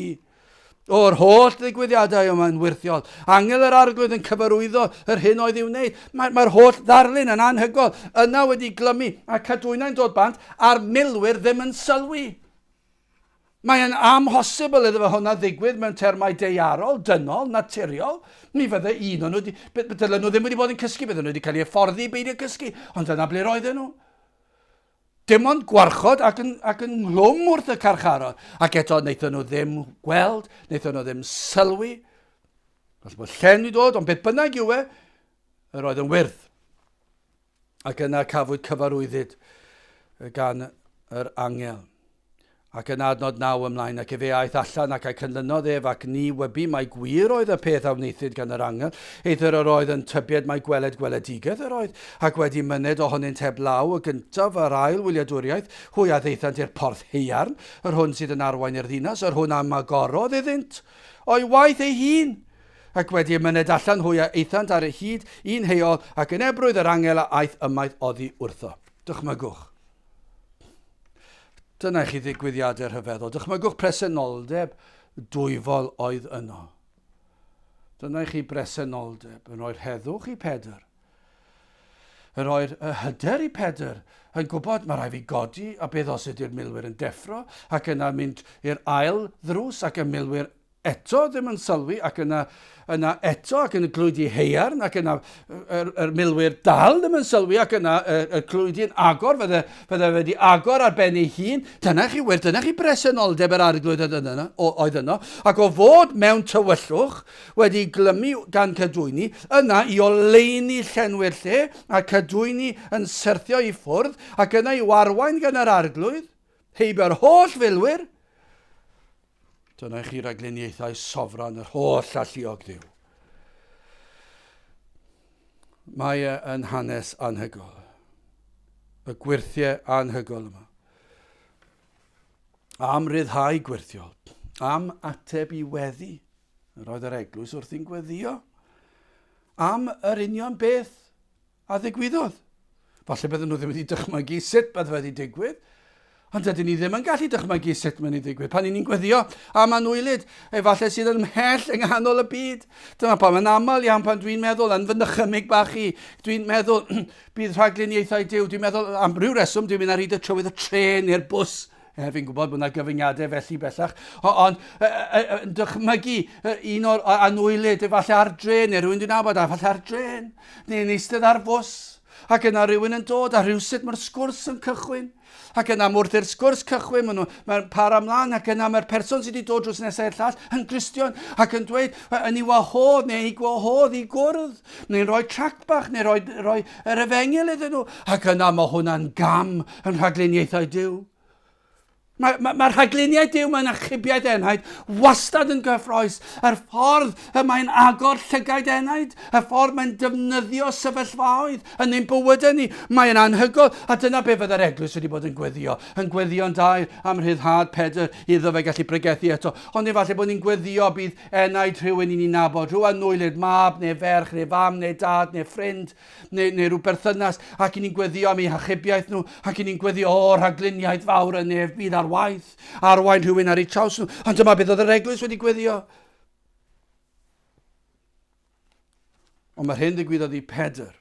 O'r holl ddigwyddiadau yma'n wyrthiol. Angel yr Arglwydd yn cyfarwyddo yr hyn oedd i'w wneud. Mae'r mae holl ddarlun yn anhygoel. Yna wedi glymu a cadwynau'n dod bant a'r milwyr ddim yn sylwi. Mae'n amhosibl iddo fe hwnna ddigwydd mewn termau daearol, dynol, naturiol. Mi fydde un o'n nhw, dylen nhw ddim wedi bod yn cysgu, bydden nhw wedi cael eu hyfforddi i beidio cysgu, ond dyna ble roedden nhw. Dim ond gwarchod ac yn, ac yn nghlwm wrth y carcharor. Ac eto, wnaethon nhw ddim gweld, wnaethon nhw ddim sylwi. Falle bod llen wedi dod, ond beth bynnag yw e, yr oedd yn wyrdd. Ac yna cafwyd cyfarwyddyd gan yr angel. Ac yna adnod 9 ymlaen, ac efe aeth allan ac a'i cynlynodd ef, ac ni wybu mai gwir oedd y peth a wnaethid gan yr angel, eithr yr oedd yn tybied mai gweled gweledigaeth yr oedd, ac wedi myned ohonynt heb law y gyntaf a'r ail wyliadwriaeth, hwy a ddaethant i'r porth haearn, yr hwn sydd yn arwain i'r ddinas, yr hwn a ymagorodd iddynt o'i waith ei hun. Ac wedi myned allan hwy a aethant ar hyd un heol, ac yn ebrwydd yr angel a aeth ymaith oddi wrtho. Dychmygwch. Dyna i chi ddigwyddiadau rhyfeddol. Dychmygwch presenoldeb dwyfol oedd yno. Dyna i chi bresenoldeb yn rhoi'r heddwch i Pedr. Yn rhoi'r hyder i Pedr, yn gwybod mae rhaid fi godi a beth os ydy'r milwyr yn deffro, ac yna mynd i'r ail ddrws ac y milwyr eto ddim yn sylwi ac yna, yna eto ac yn y glwydi heiarn ac yna yr, yr milwyr dal ddim yn sylwi ac yna y, y clwydi'n agor, fydde, fydde wedi agor ar ben ei hun. Dyna chi wir, dyna chi bresenoldeb yr arglwydd oedd yno, oedd yno. Ac o fod mewn tywyllwch wedi glymu gan cadwyni, yna i oleuni llenwi'r lle a'r cadwyni yn syrthio i ffwrdd ac yna i'w arwain gan yr arglwydd heibio'r holl filwyr. Dyna i chi ragluniaethau sofran yr holl alluog Dduw. Mae e yn hanes anhygoel. Y gwyrthiau anhygoel yma. Am ryddhau gwyrthiol. Am ateb i weddi. Yr oedd yr eglwys wrthi'n gweddio. Am yr union beth a ddigwyddodd. Falle bydden nhw ddim wedi dychmygu sut bydde wedi digwydd, ond dydyn ni ddim yn gallu dychmygu sut mae'n ei ddigwydd. Pan ni'n gweddio am anwylyd, efallai sydd yn ymhell yng nghanol y byd. Dyma pam yn aml iawn pan dwi'n meddwl, yn fy nychymyg bach i, dwi'n meddwl bydd rhagluniaethau Duw, dwi'n meddwl am ryw reswm dwi'n mynd ar hyd y trywydd y trên neu'r bws Er fi'n gwybod bod yna gyfyngiadau felly bellach, ond yn dychmygu un o'r anwylyd, efallai ar dren, neu rhywun dwi'n nabod, efallai ar dren, neu'n eistedd ar fws, ac yna rhywun yn dod, a rhywsut mae'r sgwrs yn cychwyn. Ac yna wrth i'r sgwrs cychwyn, maen nhw, mae'n para ymlaen, ac yna mae'r person sydd wedi dod drws nesaf i'r llall yn Gristion, ac yn dweud, yn ei wahodd neu ei gwahodd i gwrdd, neu'n rhoi tract bach, neu rhoi, rhoi yr efengyl iddyn nhw. Ac yna mae hwnna'n gam yn rhagluniaethau Duw. Mae, mae, mae rhagluniau Duw mae'n achubiaeth enaid wastad yn gyffroes. Yr ffordd y mae'n agor llygaid enaid, y ffordd mae'n defnyddio sefyllfaoedd yn ein bywydau ni, mae'n anhygoel. A dyna be fydde'r eglwys wedi bod yn gweddio. Yn gweddio'n daer am rhyddhad Pedr iddo fe gallu pregethu eto. Ond efallai bod ni'n gweddio bydd enaid rhywun i ni'n nabod, rhyw anwylyd, mab neu ferch neu fam neu dad neu ffrind, neu, neu rhyw berthynas, ac i ni'n gweddio am eu hachubiaeth nhw, ac i ni'n gweddio, o, rhagluniaeth fawr y nef bydd ar waith, arwain rhywun ar eu traws nhw. Ond dyma beth oedd yr eglwys wedi gweddio. Ond mae'r hyn ddigwyddodd i Pedr,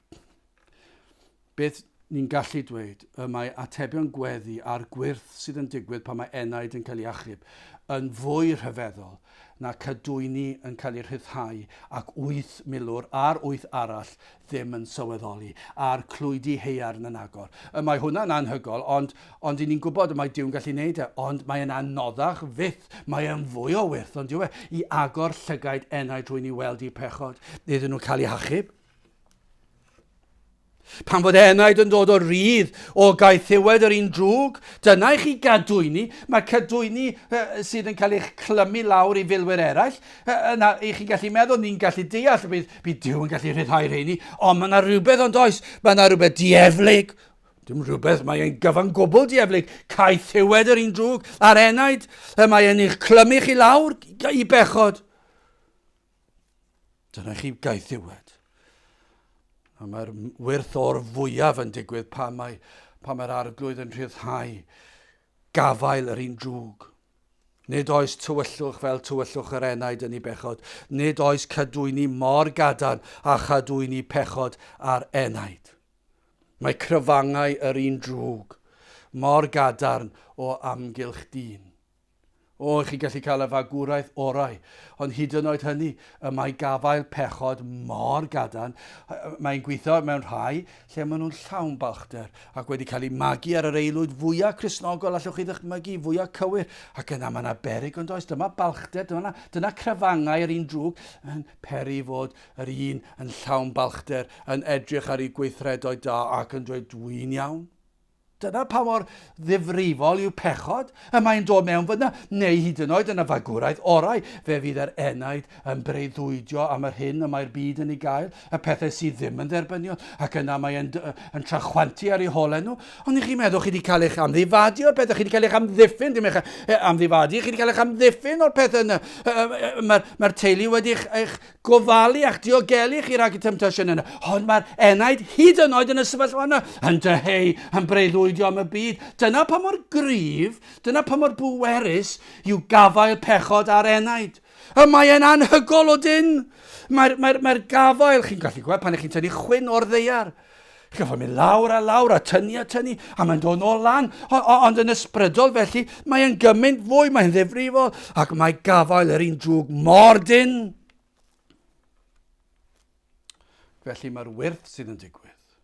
beth ni'n gallu dweud, y mae atebion gweddi a'r gwyrth sydd yn digwydd pan mae enaid yn cael ei achub yn fwy rhyfeddol na cadwyni yn cael eu rhyddhau ac wyth milwr a'r wyth arall ddim yn sylweddoli, a'r clwydi haearn yn agor. Y mae hwnna'n anhygoel, ond, ond i ni'n gwybod y mae Duw'n gallu neud e, ond mae e'n anoddach fyth, mae e'n fwy o wyrth, ond yw e, i agor llygaid enaid rhywun i weld eu pechod, iddyn nhw cael eu hachub. Pan fod enaid yn dod o rydd o gaethiwed yr un drwg, dyna i chi gadwyni. Mae cadwyni sydd yn cael eich clymu lawr i filwyr eraill. Yna, i chi'n gallu meddwl, ni'n gallu deall, bydd, bydd Duw yn gallu rhyddhau rheini, ond mae yna rhywbeth ond oes, mae yna rhywbeth dieflig. Dim rhywbeth, mae e'n gyfan gwbl dieflig. Caethiwed yr un drwg a'r enaid, y mae e'n eich clymu chi lawr i bechod. Dyna chi gaethiwed. A mae'r wyrth o'r fwyaf yn digwydd pan mae, pan mae'r arglwydd yn rhyddhau gafael yr un drwg. Nid oes tywyllwch fel tywyllwch yr enaid yn ei bechod. Nid oes cadwyni mor gadarn a chadwyni pechod ar enaid. Mae cryfangau yr un drwg mor gadarn o amgylch dyn. O, chi'n gallu cael y fagwraeth orau, ond hyd yn oed hynny, y mae gafael pechod mor gadarn. Mae'n gweithio mewn rhai lle maen nhw'n llawn balchder ac wedi cael eu magu ar yr aelwyd fwyaf Cristnogol allwch chi ddychmygu, fwyaf cywir, ac yna mae yna beryg ond oes, dyma balchder, dyma, dyna crafangau yr un drwg yn peri fod yr un yn llawn balchder, yn edrych ar ei gweithredoedd da ac yn dweud dwi'n iawn. Dyna pa mor ddifrifol yw pechod. Y mae'n dod mewn fyna, neu hyd yn oed yn y fagwraeth orau, fe fydd yr enaid yn breuddwydio am yr hyn y mae'r byd yn ei gael, y pethau sydd ddim yn dderbyniol, ac yna mae e'n yn trachwantu ar eu holau nhw. Ond i chi'n meddwl chi wedi cael eich amddifadu o'r pethau, chi wedi cael eich amddiffyn, dim eich amddifadu, chi wedi cael eich amddiffyn o'r pethau yna. Mae'r mae teulu wedi eich, eich gofalu a'ch diogelu chi rhag y temptasiwn yna. Ond mae'r enaid hyd yn oed yn y sefyllfa yna yn dyheu, yn breuddwydio am y byd. Dyna pa mor gryf, dyna pa mor bwerus yw gafael pechod ar enaid. Y mae e'n anhygol o dyn. Mae'r mae, mae gafael, chi'n gallu gweld pan ych chi'n tynnu chwyn o'r ddeiar. Chi'n gorfod mynd lawr a lawr a tynnu a tynnu, a mae'n dod nôl lan. O, o, ond yn ysbrydol felly, mae'n gymaint fwy, mae'n ddifrifol, ac mae gafael yr un drwg mor dyn. Felly mae'r wyrth sydd yn digwydd,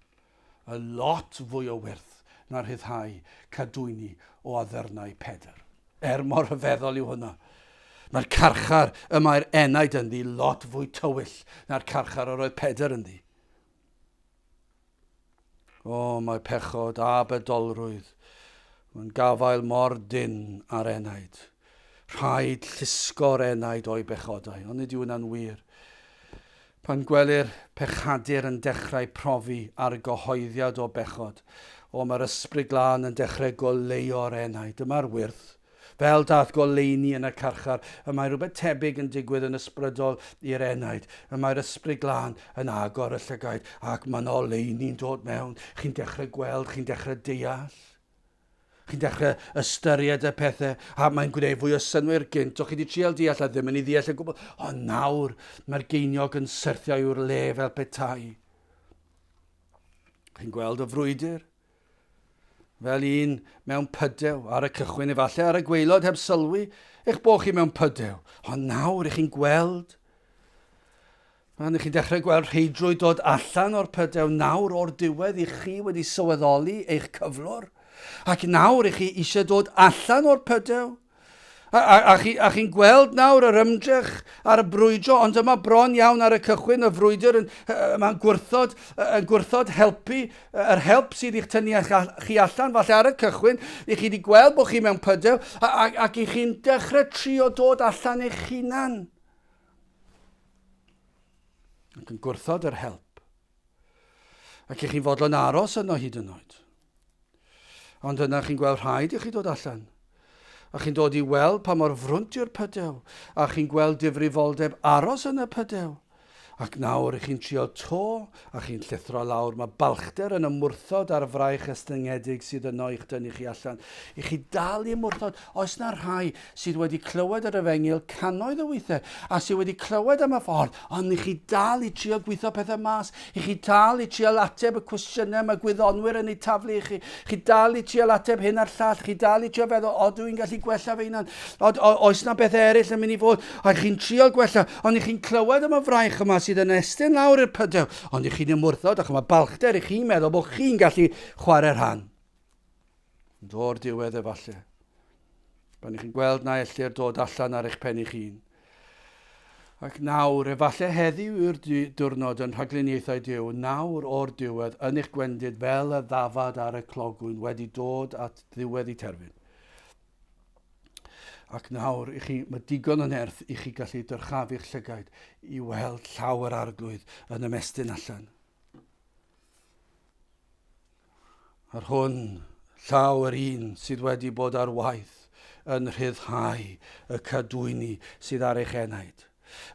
y lot fwy o wyrth na rhyddhau cadwyni o addyrnau Pedr. Er mor rhyfeddol yw hwnna. Mae'r carchar y mae'r enaid ynddi lot fwy tywyll na'r carchar yr oedd Pedr ynddi. O, mae pechod a bedolrwydd yn gafael mor dynn ar enaid. Rhaid llusgo'r enaid o'i bechodau, ond nid yw hwnna'n wir. Pan gwelir pechadur yn dechrau profi argyhoeddiad o bechod, o, mae'r Ysbryd Glân yn dechrau goleuo'r enaid. Dyma'r wyrth. Fel daeth goleuni yn y carchar, y mae rhywbeth tebyg yn digwydd yn ysbrydol i'r enaid. Y mae'r Ysbryd Glân yn agor y llygaid, ac mae'n oleuni'n dod mewn. Chi'n dechrau gweld, chi'n dechrau deall. Chi'n dechrau ystyried y pethau, a mae'n gwneud fwy o synnwyr gynt. O'ch chi wedi trial deall a ddim yn ei ddeall o gwbl. Ond nawr, mae'r geiniog yn syrthio i'w le fel petai. Chi'n gweld y frwydr? Fel un mewn pydew ar y cychwyn, efallai ar y gwaelod heb sylwi eich bod chi mewn pydew. Ond nawr ych chi'n gweld. Pan ych chi'n dechrau gweld rheidrwydd dod allan o'r pydew, nawr o'r diwedd i chi wedi sylweddoli eich cyflwr. Ac nawr ych chi eisiau dod allan o'r pydew. A, a, a, chi, a chi'n gweld nawr yr ymdrech ar y brwydro, ond yma bron iawn ar y cychwyn y frwydr yn, mae'n gwrthod, yn gwrthod helpu, yr help sydd i'ch tynnu chi allan, falle ar y cychwyn, i chi wedi gweld bod chi mewn pydew, a, a, ac i chi'n dechrau trio dod allan eich hunan. Ac yn gwrthod yr help. Ac i chi'n fodlon aros yno hyd yn oed. Ond yna chi'n gweld rhaid i chi dod allan. A chi'n dod i weld pa mor frwnt yw'r pydew, a chi'n gweld difrifoldeb aros yn y pydew. Ac nawr i chi'n trio to, a chi'n llithro lawr, mae balchder yn ymwrthod ar fraich estyngedig sydd yno i'ch dynnu chi allan. I chi dal i ymwrthod. Oes na rhai sydd wedi clywed yr efengyl cannoedd o weithiau, a sydd wedi clywed am y ffordd, ond i chi dal i trio gweithio pethau mas, I chi dal i trial ateb y cwestiynau mae gwyddonwyr yn eu taflu i chi. Chi dal i trial ateb hyn a'r llall. Chi dal i trio feddwl, o, dw i'n gallu gwella fy hunan. O, o, oes na bethau eraill yn mynd i fod. A chi'n trial gwella, ond i chi'n clywed am y fraich yma sydd yn estyn lawr i'r pydew. Ond i chi'n ymwrthod, ac mae balchder i chi'n meddwl bod chi'n gallu chwarae rhan. Ond o'r diwedd efallai, pan i chi'n gweld na ellir dod allan ar eich pen eich hun. Ac nawr, efallai heddiw yw'r diwrnod yn rhagluniaethau Duw, nawr o'r diwedd, yn eich gwendid fel y ddafad ar y clogwyn wedi dod at ddiwedd i terfyn. Ac nawr, i chi, mae digon o nerth i chi gallu dyrchafu'ch llygaid i weld llaw yr arglwydd yn ymestyn allan. Yr hwn, llaw yr un sydd wedi bod ar waith yn rhyddhau y cadwyni sydd ar eich enaid.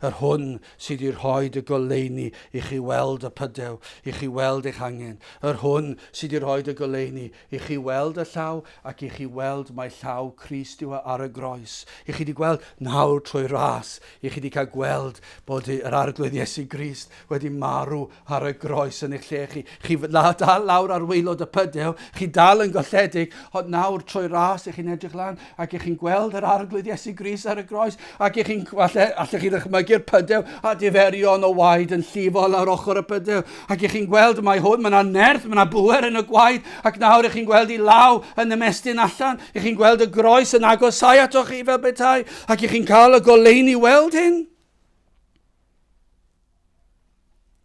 Yr hwn sydd wedi rhoi y goleuni i chi weld y pydew, i chi weld eich angen. Yr hwn sydd wedi rhoi y goleuni i chi weld y llaw ac i chi weld mai llaw Crist yw e ar y groes. I chi wedi gweld nawr trwy ras, i chi wedi cael gweld bod yr Arglwydd Iesu Grist wedi marw ar y groes yn eich lle chi. Chi dal lawr ar waelod y pydew, chi dal yn golledig, ond nawr trwy ras ych chi'n edrych lan ac ych chi'n gweld yr Arglwydd Iesu Grist ar y groes ac ych chi'n, falle, allech chi ddychmygu'r pydew a diferion o waed yn llifo lawr ochr y pydew ac ych chi'n gweld mae hwn, mae yna nerth, mae yna bŵer yn y gwaed ac nawr ych chi'n gweld i law yn ymestyn allan, ych chi'n gweld y groes yn agosau atoch chi fel petai ac ych chi'n cael y goleuni weld hyn.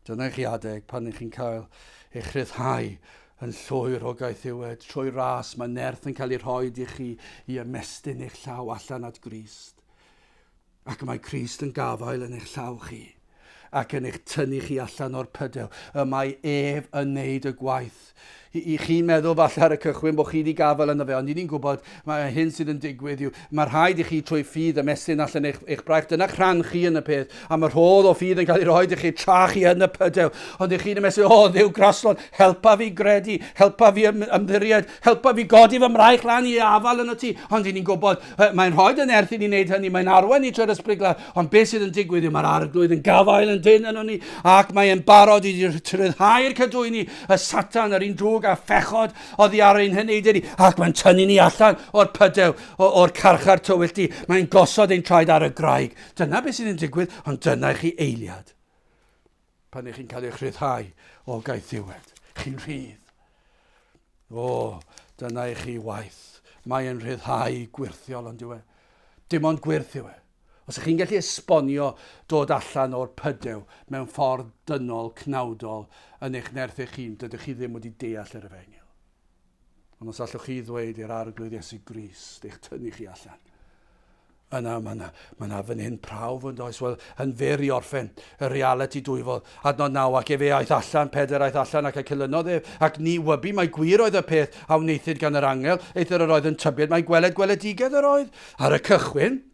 Dyna i chi adeg pan ych chi'n cael eich rhyddhau yn llwyr o gaethiwed. Trwy ras mae nerth yn cael ei rhoi i chi i ymestyn eich llaw allan at Grist. Ac mae Crist yn gafael yn eich llaw chi ac yn eich tynnu chi allan o'r pydew. Y mae ef yn neud y gwaith. I chi'n meddwl falle ar y cychwyn bod chi wedi gafael yno fe, ond i ni'n gwybod mae hyn sydd yn digwydd yw mae rhaid i chi trwy ffydd ymestyn allan eich, eich braich. Dyna'ch rhan chi yn y peth, a mae rhodd o ffydd yn cael ei rhoi i chi tra chi yn y pydew. Ond i chi'n ymestyn, o Dduw graslon, helpa fi gredu, helpa fi ymddiried, helpa fi godi fy mraich lan i afael yno ti. Ond i ni'n gwybod, mae'n rhoi dy nerth i ni wneud hynny, mae'n arwain ni trwy'r ysbryd glân, ond beth sydd yn digwydd yw mae'r arglwydd yn gafael yn dyn yno ni, ac mae'n barod i rhyddhau'r cadwyni, y satan, yr un drwg a phechod oddi ar ein heneidau ni, ac mae'n tynnu ni allan o'r pydew, o'r carchar tywyll di. Mae'n gosod ein traed ar y graig. Dyna beth sydd yn digwydd, ond dyna i chi eiliad. Pan ych chi'n cael eich rhyddhau o gaethiwed, chi'n rhydd. O, dyna i chi waith. Mae e'n rhyddhau gwyrthiol, ond yw e? Dim ond gwyrth yw e. Os ych chi'n gallu esbonio dod allan o'r pydew mewn ffordd dynol, cnawdol, yn eich nerth eich hun, dydych chi ddim wedi deall yr efengyl. Ond os allwch chi ddweud i'r Arglwydd Iesu Grist eich tynnu chi allan, yna mae yna, mae yna fan hyn prawf yn does? Wel, yn fyr i orffen, y realiti dwyfol. Adnod 9, ac efe aeth allan, Pedr aeth allan ac y cylynodd ef, ac ni wybu mai gwir oedd y peth a wnaethid gan yr angel, eithr yr oedd yn tybied mai gweled gweledigaeth yr oedd. Ar y cychwyn,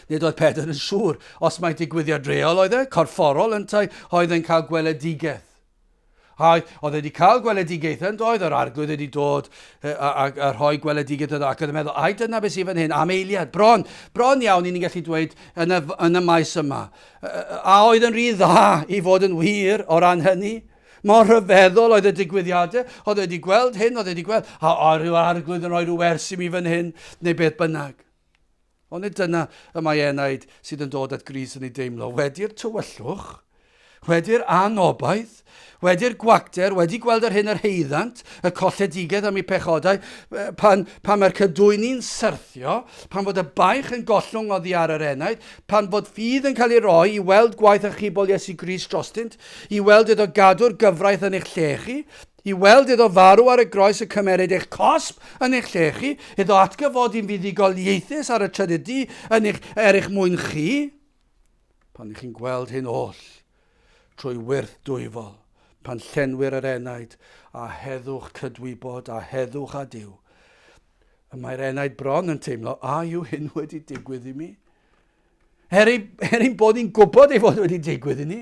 nid oedd Pedr yn siŵr os mai digwyddiad reol oedd e, corfforol yntau, oedd yn cael gweledigaeth. A oedd e wedi cael gweledigaethau yn doedd, yr arglwydd wedi dod a, a, a rhoi gweledigaeth iddo ac oedd yn meddwl, ai dyna beth sydd fan hyn, am eiliad, bron, bron iawn i ni'n gallu dweud yn y, yn y maes yma. A oedd yn rhy dda i fod yn wir o ran hynny? Mor rhyfeddol oedd y digwyddiadau, oedd wedi gweld hyn, oedd wedi gweld, a, a rhyw arglwydd yn rhoi rhyw wers i mi fan hyn, neu beth bynnag. Ond nid dyna y mae enaid sydd yn dod at Grist yn ei deimlo. Wedi'r tywyllwch, wedi'r anobaith, wedi'r gwacter, wedi gweld yr hyn yr heiddant, y colledigaeth am eu pechodau, pan, pan mae'r cadwyni'n syrthio, pan fod y baich yn gollwng oddi ar yr enaid, pan fod ffydd yn cael ei roi i weld gwaith achubol Iesu Grist drostynt, i weld iddo gadw'r gyfraith yn eich lle chi, I weld iddo farw ar y groes y cymerid eich cosb yn eich lle chi, iddo atgyfodi'n fuddugoliaethus ar y trydydd dydd yn eich, er eich mwyn chi. Pan ych chi'n gweld hyn oll, trwy wyrth dwyfol, pan llenwir yr enaid a heddwch cydwybod a heddwch â Duw, y mae'r enaid bron yn teimlo, a yw hyn wedi digwydd i mi? Er, ei, er ein bod ni'n gwybod ei fod wedi digwydd i ni,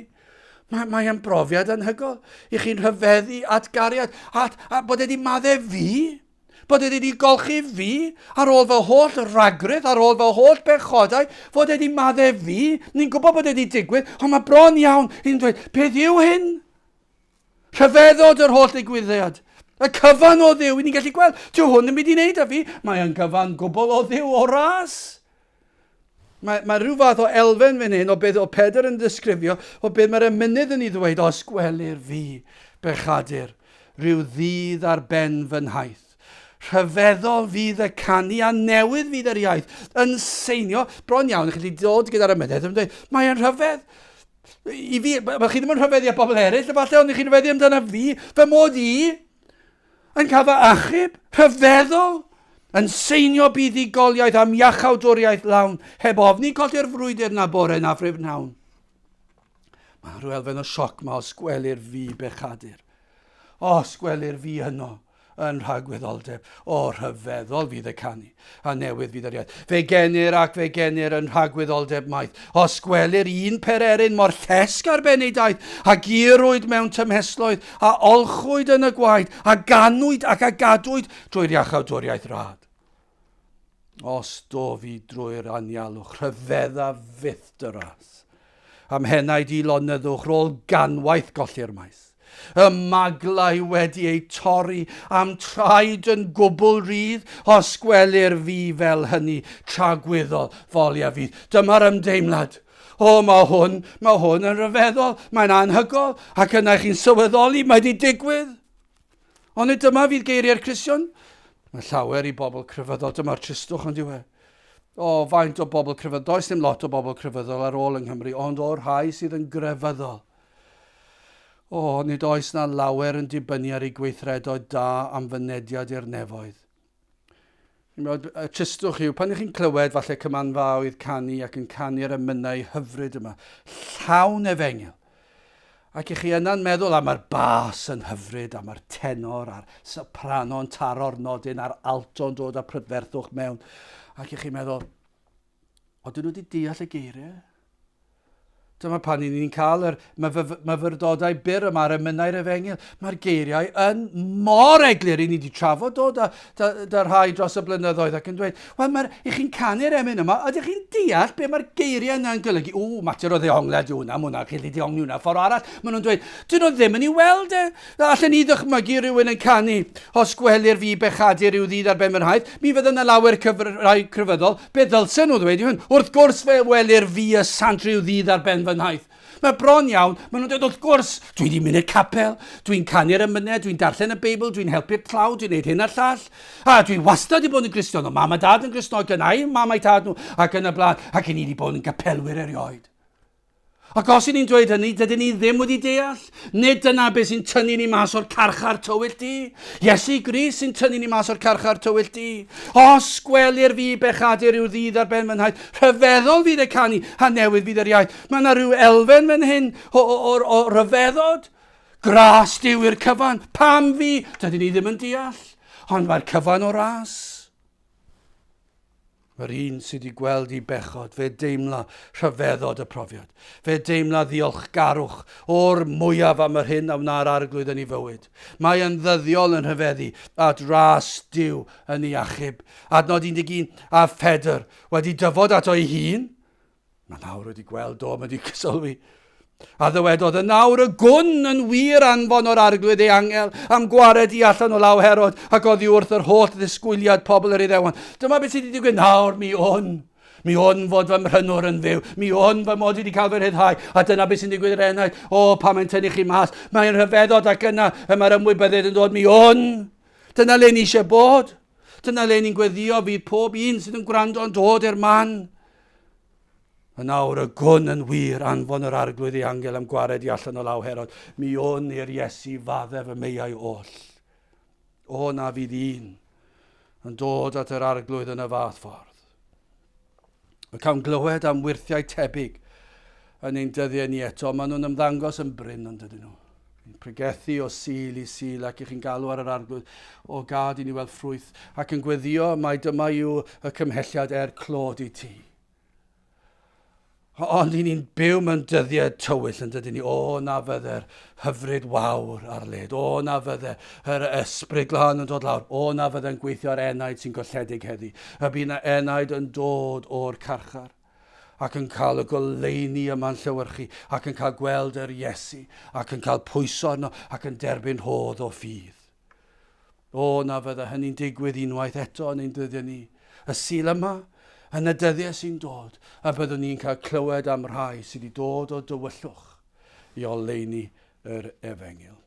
mae, mae e'n brofiad anhygol. I chi'n rhyfeddu at gariad, at, a bod e wedi maddau fi, bod e wedi golchi fi, ar ôl fy holl ragrith, ar ôl fy holl bechodau, fod e wedi maddau fi. Ni'n gwybod bod e wedi digwydd, ond mae bron iawn i'n dweud, beth yw hyn? Rhyfeddod yr holl ddigwyddiad. Y cyfan o Dduw, i ni'n gallu gweld, dyw hwn ddim wedi wneud â fi, mae yn gyfan gwbl o Dduw o ras. Mae, mae rhyw fath o elfen fan hyn o beth o Pedr yn ddisgrifio o beth mae'r emynydd yn ei ddweud, os gwelir fi, bechadur, rhyw ddydd ar ben fy nhaith. Rhyfeddol fydd y canu a newydd fydd yr iaith yn seinio bron iawn. Chi'n gallu dod gyda'r emynydd yn dweud, mae'n rhyfedd. I fi, mae chi ddim yn rhyfeddu at bobl eraill, efallai, ond chi'n rhyfeddu amdano fi, fy mod i yn cael fy achub, rhyfeddol, yn seinio buddugoliaeth am iachawdwriaeth lawn, heb ofni colli'r frwydr na bore na phrydnhawn. Mae rhyw elfen o sioc ma os gwelir fi bechadur. Os gwelir fi yno, yn rhagwyddoldeb. O, rhyfeddol fydd y canu, a newydd fydd yr iaith. Fe genir ac fe genir yn rhagwyddoldeb maith. Os gwelir un pererin mor llesg ar ben ei daith, a gurwyd mewn tymhestloedd, a olchwyd yn y gwaed, a ganwyd ac a gadwyd drwy'r iachawdwriaeth rad. Os dof i drwy'r anialwch, rhyfedda fyth dy ras. Am henaid i lonyddwch, rôl ganwaith golli'r maes. Y maglau wedi eu torri, a'm traed yn gwbl rydd, os gwelir fi fel hynny, tragwyddol foli a fydd. Dyma'r ymdeimlad. O, mae hwn, mae hwn yn rhyfeddol, mae'n anhygol, ac yna chi'n sylweddoli, mae wedi digwydd. Ond nid dyma fydd geiriau'r Cristion. Mae llawer i bobl crefyddol, dyma'r tristwch ond yw e. O, faint o bobl crefyddol, does dim lot o bobl crefyddol ar ôl yng Nghymru, ond o'r rhai sydd yn grefyddol. O, nid oes na lawer yn dibynnu ar eu gweithredoedd da am fynediad i'r nefoedd. Y tristwch yw, pan ych chi'n clywed falle cymanfaoedd canu ac yn canu'r emynau hyfryd yma, llawn efengyl, Ac i chi yna'n meddwl, a mae'r bas yn hyfryd, a mae'r tenor a'r soprano'n taro'r nodyn, a'r alto'n dod â prydferthwch mewn. Ac i chi'n meddwl, odyn nhw wedi deall y geiriau? Dyma pan ni'n cael yr myfyrdodau byr yma ar emynau'r efengyl. Mae'r geiriau yn mor eglur i ni wedi trafod dod â, da, da rhai dros y blynyddoedd ac yn dweud, wel, mae'r, i chi'n canu'r emyn yma, ydych chi'n deall be mae'r geiriau yna'n golygu? Ww, mater o ddeongliad yw hwnna, mae hwnna'n gallu deongli hwnna ffordd arall. Maen nhw'n dweud, dyn nhw ddim yn ei weld e. Allen ni ddychmygu rhywun yn canu, os gwelir fi bechadur rhyw ddydd ar ben fy nhaith, mi fydda yna lawer cyfrau crefyddol, be ddylsen nhw ddweud yw hyn, wrth gwrs fe welir fi y sant rhyw ddydd ar ben fy nhaith. Mae bron iawn, maen nhw'n dweud, wrth gwrs, dwi wedi mynd i'r capel, dwi'n canu'r emynau, dwi'n darllen y Beibl, dwi'n helpu'r tlawd, dwi'n gwneud hyn a'r llall. A dwi wastad wedi bod yn Gristion, o mam a dad yn Gristnogion, a'i mam a'i tad nhw, ac yn y blaen, ac i ni wedi bod yn gapelwyr erioed. Ac os 'y ni'n dweud hynny, dydyn ni ddim wedi deall. Nid dyna beth sy'n tynnu ni mas o'r carchar tywyll du. Iesu Grist sy'n tynnu ni mas o'r carchar tywyll du. Os gwelir fi bechadur yw ddydd ar ben fy nhaith, rhyfeddol fydd y canu, a newydd fydd yr iaith. Mae yna rhyw elfen fan hyn o, o, o, o ryfeddod. Gras Duw i'r cyfan. Pam fi? Dydyn ni ddim yn deall. Ond mae'r cyfan o ras. Mae'r un sydd wedi gweld ei bechod, fe deimla rhyfeddod y profiad. Fe deimla ddiolchgarwch o'r mwyaf am yr hyn a wna'r Arglwydd yn ei fywyd. Mae yn ddyddiol yn rhyfeddu at ras Duw yn ei achub. Adnod 11 a Phedr wedi dyfod ato ei hun, Mae nawr wedi gweld, do, mae wedi sylwi. A ddywedodd, yn nawr y gwn yn wir anfon o'r arglwydd ei angel am gwared i allan o law Herod ac oddi wrth yr holl ddisgwyliad pobl yr Iddewon. Dyma beth sydd wedi digwydd nawr, mi wn. Mi wn fod fy mhrynwr yn fyw. Mi wn fy mod wedi cael fy rhyddhau. A dyna beth sy'n digwydd i'r enaid. O, pa mae'n tynnu chi mas. Mae'n rhyfeddod ac yna y mae'r ymwybyddiaeth yn dod. Mi wn. Dyna le ni eisiau bod. Dyna le ni'n gweddio fydd pob un sydd yn gwrando yn dod i'r man. Yn awr y gwn yn wir anfon yr arglwydd ei angel am gwared i allan o law Herod. Mi wn i'r Iesu faddef y meiau oll. O na fydd un yn dod at yr arglwydd yn y fath ffordd. Y cawn glywed am wyrthiau tebyg yn ein dyddiau ni eto. Maen nhw'n ymddangos yn brin ond dydyn nhw. Ni'n pregethu o Sul i Sul ac i chi'n galw ar yr arglwydd o gad i ni weld ffrwyth ac yn gweddio mai dyma yw y cymhelliad er clod i ti. Ond i ni'n byw mewn dyddiau tywyll yn dydyn ni. O, na fydde'r hyfryd wawr ar led. O, na fydde yr ysbryd glân yn dod lawr. O, na fydde'n gweithio ar enaid sy'n golledig heddi. Y bydd na enaid yn dod o'r carchar ac yn cael y goleuni yma'n llewyrchu ac yn cael gweld yr Iesu ac yn cael pwyso arno ac yn derbyn rhodd o ffydd. O, na fydda hynny'n digwydd unwaith eto yn ein dyddiau ni. Y Sul yma, yn y dyddiau sy'n dod, y byddwn ni'n cael clywed am rhai sydd wedi dod o dywyllwch i oleuni yr efengyl.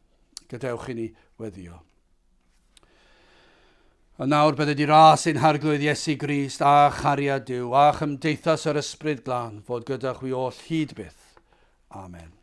Gadewch i ni weddio. A nawr bydded i ras ein Harglwydd Iesu Grist a chariad Duw a chymdeithas yr Ysbryd Glân fod gyda chwi oll hyd byth. Amen.